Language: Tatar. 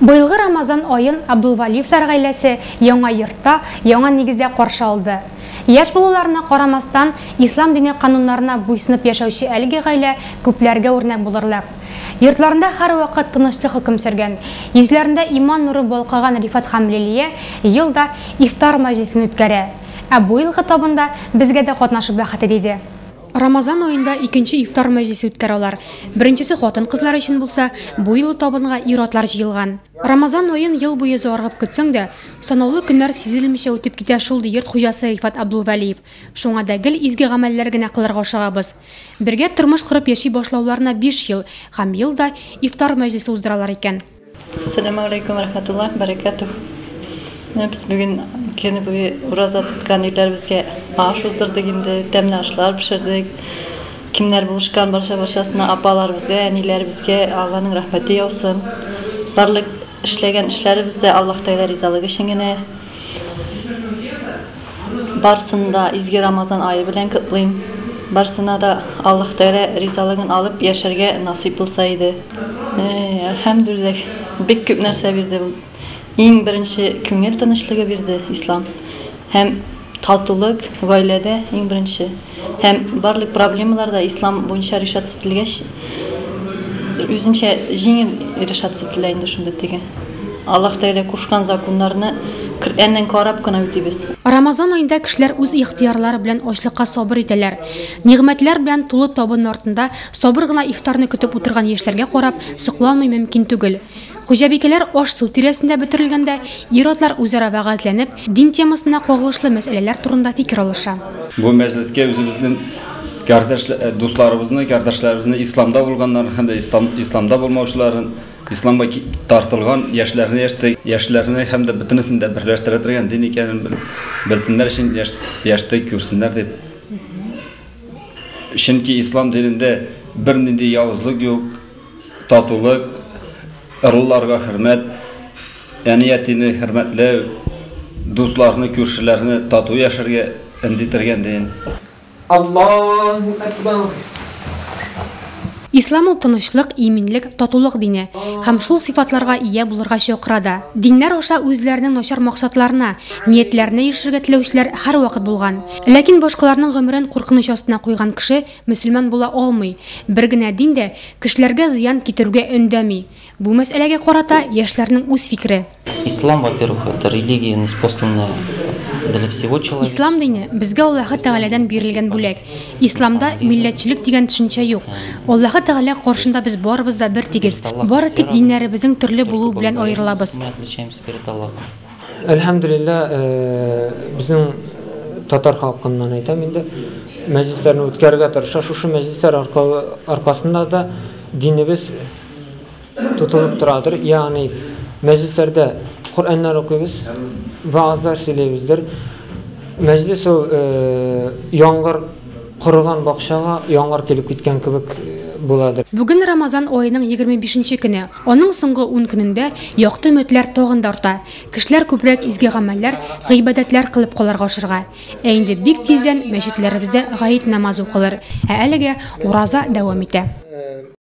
Быелгы Рамазан аен Абдулвалиевлар гаиләсе яңа йортта, яңа нигездә каршы алды. Яшь булуларына карамастан, ислам дине кануннарына буйсынып яшәүче әлеге гаилә күпләргә үрнәк булырлык. Йортларында һәрвакыт тынычлык хөкем сөргән, йөзләрендә иман нуры балкыган Рифат һәм Лилия ел да ифтар мәҗлесен үткәрә. Ә бу елгы табында безгә дә катнашу бәхете тиде. Рамазан аенда икенче ифтар мәҗлесе үткәрә алар. Беренчесе хатын-кызлар өчен булса, бу юлы табынга ир-атлар җыелган. Рамазан аен ел буе зарыгып көтсәң дә, санаулы көннәр сизелмичә үтеп китә шул, ди йорт хуҗасы Рифат Абдулвәлиев. Шуңа да гел изге гамәлләр генә кылырга ашыгабыз. Бергә тормыш корып яши башлауларына биш ел һәм ел да ифтар мәҗлесе уздыралар икән. Әссәламү галәйкүм вә рәхмәтуллаһи вә бәрәкәтүһ. Менә без бүген көне буе ураза тоткан ирләребезгә аш уздырдык инде, тәмле ашлар пешердек. Кемнәр булышкан барча барчасына, апаларыбызга, әниләребезгә Алланың рәхмәте яусын. Барлык эшләгән эшләребез дә Аллаһ Тәгалә ризалыгы өчен генә. Барысын да изге Рамазан ае белән котлыйм. Барысына да Аллаһ Тәгалә ризалыгын алып яшәргә насыйп булса иде. Әлхәмдүлилләһ, бик күп нәрсә бирде ул. Иң беренче күңел тынычлыгы бирде ислам. Һәм татулык гаиләдә иң беренче. Һәм барлык проблемалар да ислам буенча решаться ителгәч, үзенчә җиңел решаться ителә инде шунда теге. Аллаһ Тәгалә кушкан законнарны Коръәннән карап кына үтибез. Рамазан аенда кешеләр үз ихтыярлары белән ачлыкка сабыр итәләр. Нигъмәтләр белән тулы табын артында сабыр гына ифтарны көтеп утырган яшьләргә карап, сокланмый мөмкин түгел. Хуҗабикәләр аш-су тирәсендә бөтерелгәндә, ир-атлар үзара вәгазьләнеп, дин темасына кагылышлы мәсьәләләр турында фикер алыша. Бу мәҗлескә үзебезнең кардәш, дусларыбызны, кардәшләребезне исламда булганнарын һәм дә исламда булмаучыларын, исламга тартылган яшьләрне, яшьләрне һәм дә бөтенесен дә берләштерә торган дин икәнен белсеннәр өчен яшьтә күрсеннәр дип. Чөнки ислам динендә бернинди явызлык юк, татулык, ыруларга хөрмәт, әни-әтине хөрмәтләү, дусларны, күршеләрне тату яшәргә өнди торган дин. Аллаһу акбар. Ислам ул тынычлык, иминлек, татулык дине һәм шул сыйфатларга ия булырга чакыра да. Диннәр аша үзләренең начар максатларына, ниятләренә ирешергә теләүчеләр һәрвакыт булган. Ләкин башкаларның гомерен куркыныч астына куйган кеше мөселман була алмый. Бер генә дин дә кешеләргә зыян китерүгә өндәми. Бу мәсьәләгә карата яшьләрнең үз фикере. Ислам, во-первых, это религия, ниспосланная для всего человечества. Ислам дине безгә Аллаһы Тәгаләдән бирелгән бүләк. Исламда милләтчелек дигән төшенчә юк. Аллаһы Тәгалә каршында без барыбыз да бер тигез. Бары тик диннәребезнең төрле булуы белән аерылабыз. Мы отличаемся перед Аллахом. Әлхәмдүлилләһ, безнең татар халкыннан әйтәм инде, мәҗлесләрне үткәрергә тырыша. Шушы мәҗлесләр аркасында да динебез тотылып торадыр. Ягъни мәҗлесләрдә Коръәннәр укыйбыз, ваазлар сөйләйбездер. Мәҗлес ул яңгыр корыган бакчага яңгыр килеп киткән кебек буладыр. Бүген Рамазан аеның 25 көне. Аның соңгы 10 көнендә якты өметләр тагын да арта. Кешеләр күбрәк изге гамәлләр, гыйбадәтләр кылып калырга ашырга. Ә инде бик тиздән мәчетләребездә гает намазы укылыр. Ә әлегә ураза дәвам итә.